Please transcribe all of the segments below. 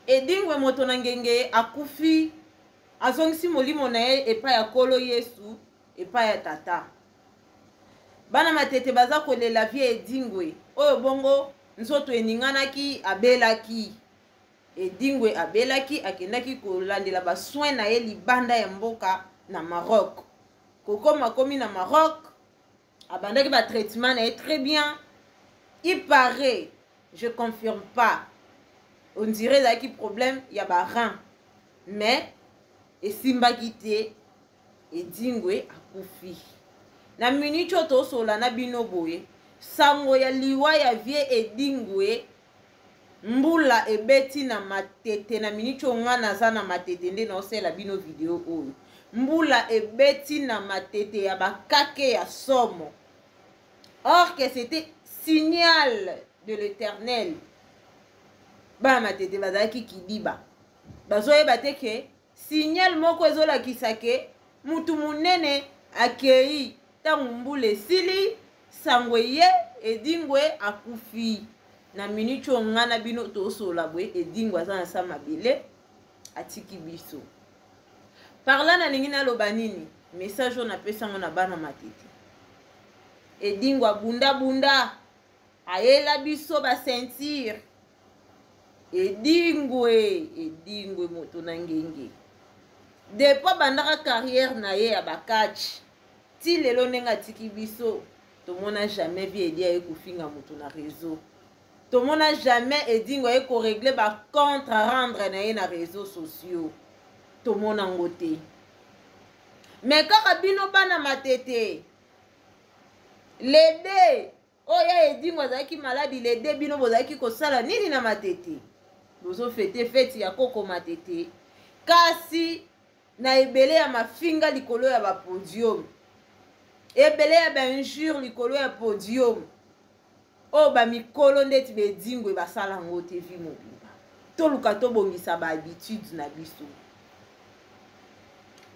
Edingwe moto na ngenge akufi, azongisi molimo na ye epai ya Nkolo Yesu, epai ya Tata. Bana Matete baza kolela vie Edingwe oyo bongo nzoto eninganaki, abelaki. Edingwe abelaki, akendaki kolandela ba soins na ye libanda ya mboka na Maroc. Kokoma akomi na Maroc, abandaki ba traitement na ye très bien. Il paraît, je confirme pas, on dirait ezalaki problème ya ba reins, mais esimbaki te. Edingwe akufi. Na minute oyo tosola na bino boye, sango ya liwa ya vieux Edingwe, mbula ebeti na Matete. Na minute oyo nga naza na Matete nde naosala bino video oyo. Mbula ebeti na Matete ya bakake ya somo. Or que c'était signal de l'Éternel. Bana Matete bazalaki kidiba, bazoyeba te ke signal moko ezolakisa ke mutu munene akei. Ntango mbula esili, sango eye, Edingwe akufi. Na minute oyo nga na bino tosola boye, Edingwe aza na sa mabele, atiki biso. Par là nalingi naloba nini? Message oyo napesi yango na bana Matete. Edingwe abunda bunda, ayela biso ba ceinture. Edingwe, Edingwe moto na ngenge. Depuis abandaka carrière na ye ya ba catch ti lelo ndenge atiki biso, tomona jamais vie Edi aye kofinga moto na réseau. Tomona jamais Edingwe aye korégler ba compte à rendre na ye na réseaux sociaux. Tomona ngo te. Mais kaka bino bana Matete, les deux oyo ya Edingwe azalaki maladi, les deux bino bozalaki kosala nini na Matete? Bozofete feti ya koko Matete, kasi na ebele ya mafinga likolo ya ba podium, ebele ya ba injure likolo ya podium, oyo ba mikolo ndeti ba Edingwe basala yango te vie mobimba. Toluka tobongisa ba habitude na biso.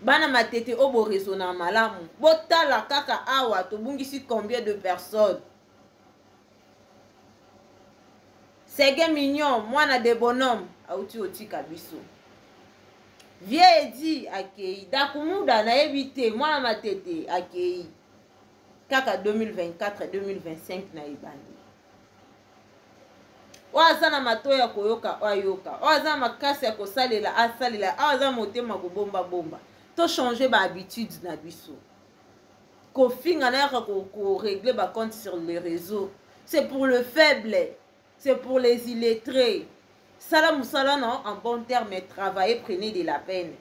Bana Matete oyo boraisonna malamu, botala kaka awa tobungisi combien de personnes. Seguin Mignon, mwana de bonhomme, auti otika biso. Vieux Edi akei, Dakumuda nayebi te, mwana Matete akei. Kaka 2024 2025 na ebandi. Oyo aza na matoyi ya koyoka, oyo ayoka. Oyo aza na makasi ya kosalela, asalela. Oyo aza na motema kobomba bomba. To changer ba habitudes na biso. Kofinga na yaka ko régler ba comptes sur les réseaux, c'est pour le faible, c'est pour les illettrés. Sala musala na en bon terme, travaillez, prenez de la peine.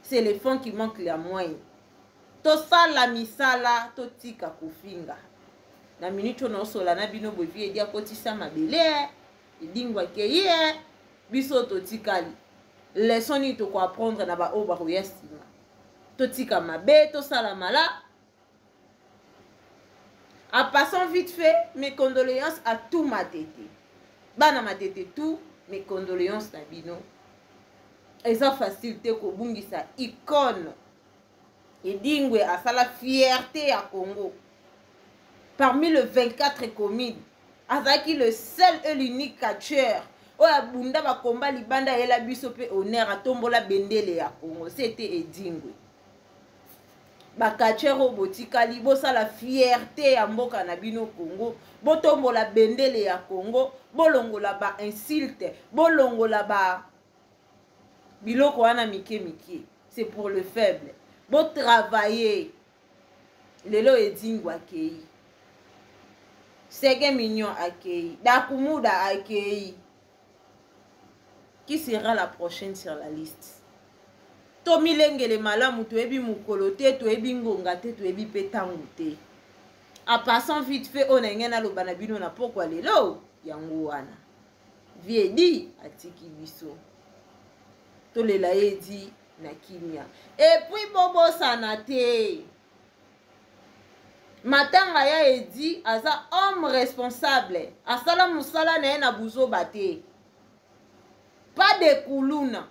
C'est le fond qui manque la moyenne. Tosala misala, totika kofinga. Na minute oyo naosola na bino boye, vie Edi akotisa mabele, Edingwe akei, biso totikali. Leçon nini tokoapprendre na baoyo bakoya nsima? Totika mabe, tosala mala. En passant vite fait, mes condoléances à tout Matete. Bana Matete tout, mes condoléances na bino. Eza facile te kobungisa icône. Edingwe asala fierté ya Congo. Parmi le 24 communes, azalaki le seul et l'unique catcheur oyo abunda bakomba libanda, ayela biso mpe honneur, atombola bendele ya Congo. C'était Edingwe. Ba catcheur oyo botikali, bosala fierté ya mboka na bino Congo, botombola bendele ya Congo, bolongola ba insulte, bolongola ba biloko wana mike mike, c'est pour le faible. Botravailler. Lelo Edingwe akei, Seguin Mignon akei, Dakumuda akei. Qui sera la prochaine sur la liste? Tomilengele malamu, toyebi mokolo te, toyebi ngonga te, toyebi mpe ntango te. En passant vite fait, oyo na ngai naloba na bino na pokwa lelo yango wana. Vie Edi atiki biso, tolela ye Edi na kimia. Et puis bobosana te, matanga ya Edi, aza homme responsable, asala mosala na ye na buzoba te. Pas de kuluna,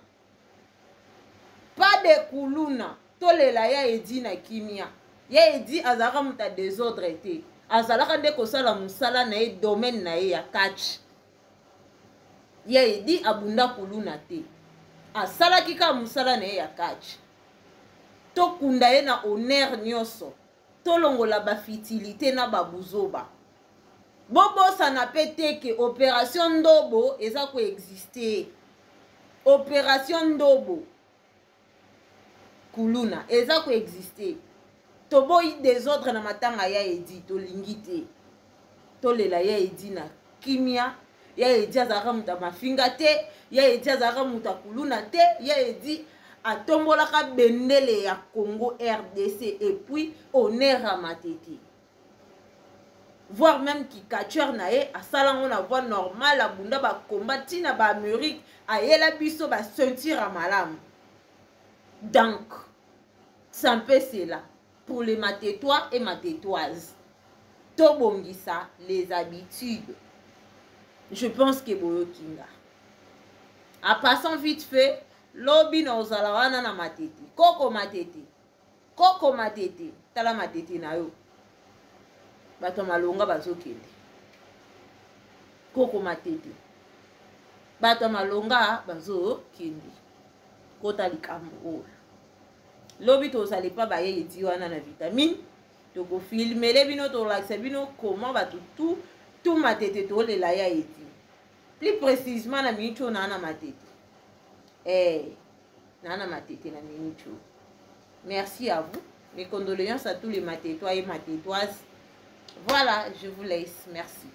pas de kuluna. Tolela ya Edi na kimia. Ya Edi azalaka moto ya désordre te, azalaka nde kosala mosala na ye, domaine na ye ya catch. Ya Edi abunda kuluna te, asalaki kaka mosala na ye ya catch. Tokunda ye na honneur nyonso, tolongola bafitilite na babuzoba. Bobosana mpe te ke opération Ndobo eza koexiste. Opération Ndobo kuluna eza koexiste. Toboyi desordre na matanga ya Edi, tolingi te. Tolela ya Edi na kimia. Ya Edi azalaka moto ya mafinga te, ya Edi azalaka moto ya kuluna te, ya Edi atombolaka bendele ya Congo RDC et puis honneur ya Matete. Voire même ki catcheur na ye asala ngo na voie normale, abunda ba combat ntina ba Amérique, ayela biso ba ceinture ya malamu. Donc c'est un peu cela pour les Matetois et Matetoises. Tobongisa les habitudes. Je pense que boyokinga. En passant vite fait, lobi na ozala wana na Matete. Koko Matete. Koko Matete, tala Matete na yo. Bato ya malonga bazokende. Koko Matete. Bato ya malonga bazokende. Kota likambo oyo. Lobi tozala epa baye edi wana na vitamine. Tokofilmele bino, tolakisa bino comment bato tout tout Matete tolela ya Edi. Plus précisément na minute oyo naa na Matete. Naa na Matete na minute oyo. Merci à vous. Mes condoléances à tous les Matetois et Matetoises. Voilà, je vous laisse. Merci.